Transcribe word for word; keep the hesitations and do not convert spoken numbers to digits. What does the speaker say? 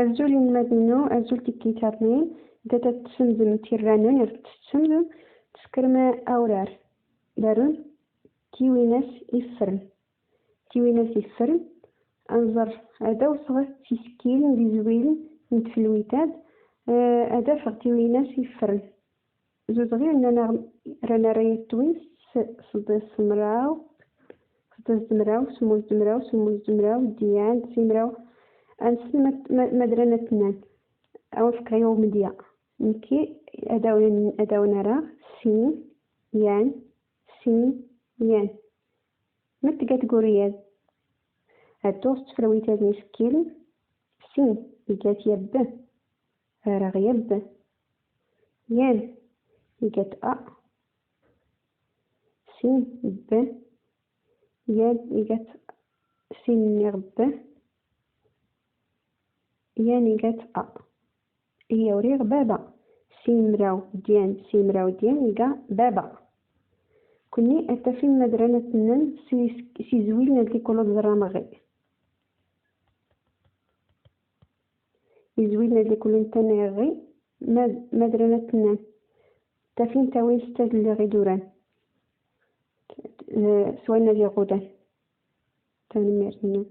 Azul inelmaden-inu, azul tikkelt-inu. Da tatsenzem tirra-nnun, er tatsenzem, teskrem awrar. Darun tiwinas iffren. Tiwinas iffren. Anẓer, ad awsɣ s isekkilen d izwilen n tfelwit-ad, eh, ad afeɣ tiwinas iffren. Zuzɣi nnan-aɣ, rran arra yat twin s-, sḍis mraw, sḍis d mraw, semmus d mraw, semmus d mraw, d yan, d simraw. Ansen ma, ma, ma d rran ad t-nnan. Awen fkeɣ i umedya. Nekki, ad awen, ad awen ara, sin, yan, sin, yan. Ma tga tguri-ad? Ad tuɣ s tfelwit-ad n isekkilen, sin, iga-t ya b. Ara ɣ ya b. Yan, iga-t a. Sin, b. Yan, iga-t sin nniɣ b. Yan, iga-t a. Ihi uriɣ baba. Sin mraw d yan, sin mraw d yan, iga baba. Kunni ad tafim ma d rran ad t-nnan s is-, s izwilen ad ikulu ẓerram ɣi. Izwilen ad ikulu ntan ɣi, ma d, ma d rran ad t-nnan. Tafim tawin s tazlli ɣi duran. Eh, s wayen ad iɣudan. Tanemmirt-nnan.